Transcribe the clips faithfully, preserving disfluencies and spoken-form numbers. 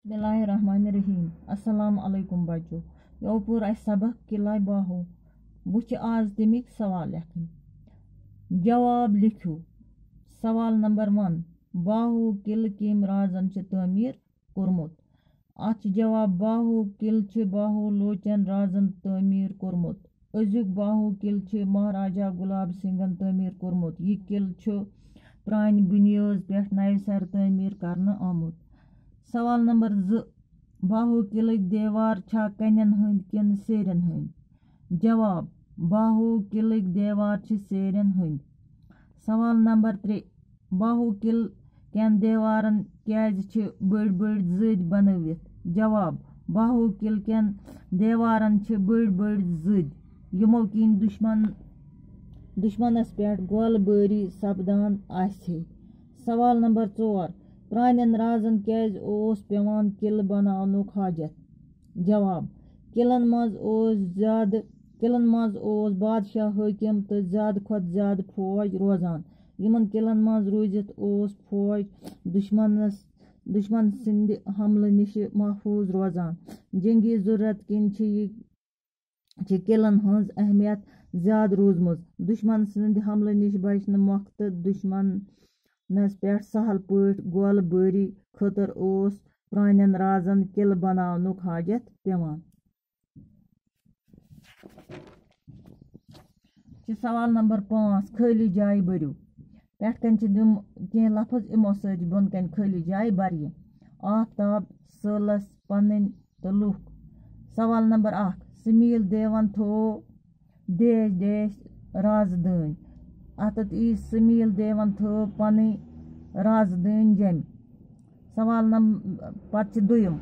بسم اللہ الرحمن الرحیم۔ السلام علیکم بچو۔ یو پوٚر اَسہِ سبق قلعہ باہو۔ وۄنۍ چھِ آز تَمِکۍ سوال لیکھٕنۍ۔ جواب لیکھِو۔ سوال نمبر ون، باہو قلعہٕ کٔمۍ رازن چھِ تعمیٖر کوٚرمُت؟ اَتھ چھُ جواب، باہو قلعہٕ چھِ باہو لوچن رازن تعمیٖر کوٚرمُت۔ أزیُک باہو قلعہٕ چھُ مہاراجا گلاب سنگھن تعمیٖر کوٚرمُت۔ یہِ قلعہٕ چھُ پرٛانہِ بُنیٲز پٮ۪ٹھ نوِ سرٕ تعمیٖر کرنہٕ آمُت۔ سوال نمبر زٕ، باہو قلعٕکۍ دیوار چھا کنٮ۪ن ہٕنٛدۍ کِنہٕ سیرٮ۪ن ہٕنٛدۍ؟ جواب، باہو قلعٕکۍ دیوار چھِ سیرٮ۪ن ہٕنٛدۍ۔ سوال نمبر ترٛےٚ، باہو قلعہٕ کٮ۪ن دیوارن کیٛازِ چھِ بٔڑۍ بٔڑۍ زٔدۍ بنٲوِتھ؟ جواب، باہو قلعہٕ کٮ۪ن دیوارن چھِ بٔڑۍ بٔڑۍ زٔدۍ، یِمو کِنۍ دُشمن، دُشمنس پٮ۪ٹھ گولہٕ بٲری سپدان آسہِ ہے۔ سوال نمبر ژور، پرٛانٮ۪ن رازن کیٛازِ اوس پٮ۪وان قلعہٕ بناونُک حاجت؟ جواب، قلعن منٛز اوس زیادٕ، قلعن منٛز اوس بادشاہ، حٲکِم تہٕ زیادٕ کھۄتہٕ زیادٕ فوج روزان۔ یِمن قلعن منٛز روٗزِتھ اوس فوج دُشمنس، دُشمن سٕنٛدِ حملہٕ نِشہِ محفوٗظ روزان۔ جنگی ضروٗرت کِنۍ چھِ یہِ، چھِ قلعن ہٕنٛز اہمیت زیادٕ روٗزمٕژ۔ دُشمن سٕنٛدِ حملہٕ نِش بچنہٕ مۄکھٕ تہٕ دُشمنس پٮ۪ٹھ سہل پٲٹھۍ گولہٕ بٲری خٲطرٕ اوس پرٛانٮ۪ن رازن قلعہٕ بناونُک حاجت پٮ۪وان۔ چھِ سوال نمبر پانٛژھ، خٲلی جایہِ بٔرِو۔ پٮ۪ٹھ کَنہِ چھِ تِم کینٛہہ لفظ، یِمو سۭتۍ چھِ بۄن کَنہِ خٲلی جایہِ بَرِ۔ آفتاب، سٲلَس، پَنٕنۍ تہٕ لُکھ۔ سوال نمبر اکھ، سُمیٖل دیوَن تھوو ڈیش ڈیش رازدٲنۍ۔ اَتَتھ ای سُمیٖل دیوَن تھٲو پَنٕنۍ رازدٲنۍ جمع۔ سوال نم-، پتہٕ چھِ دوٚیُم۔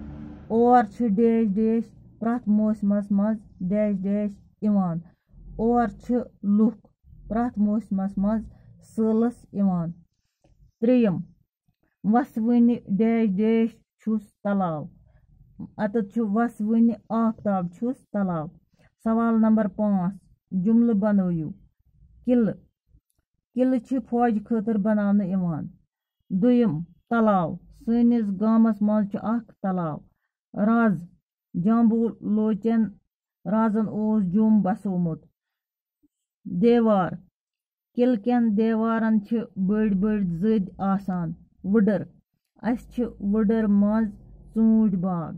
اور چھِ ڈیش ڈیش پرٛٮ۪تھ موسمس منٛز ڈیش ڈیش یِوان۔ اور چھِ لُکھ پرٛٮ۪تھ موسمس منٛز سٲلس یِوان۔ ترٛیٚیِم، وسوٕنہِ ڈیش ڈیش چھُس تلاو۔ اَتَتھ چھُ وسوٕنہِ آفتاب چھُس تلاو۔ سوال نمبر پانٛژھ، جملہٕ بنٲیِو۔ قلعہٕ۔ قلعہٕ چھِ فوجہِ خٲطرٕ بناونہٕ یِوان۔ دوٚیِم، تلاو۔ سٲنِس گامَس منٛز چھُ اکھ تلاو۔ راز، جامبو لوچن رازن اوس جوٚم بسومُت۔ دیوار، قلعہٕ کٮ۪ن دیوارن چھِ بٔڑۍ بٔڑۍ زٔدۍ آسان۔ وُڈٕر، اَسہِ چھِ وُڈٕر منٛز ژوٗنٛٹھۍ باغ۔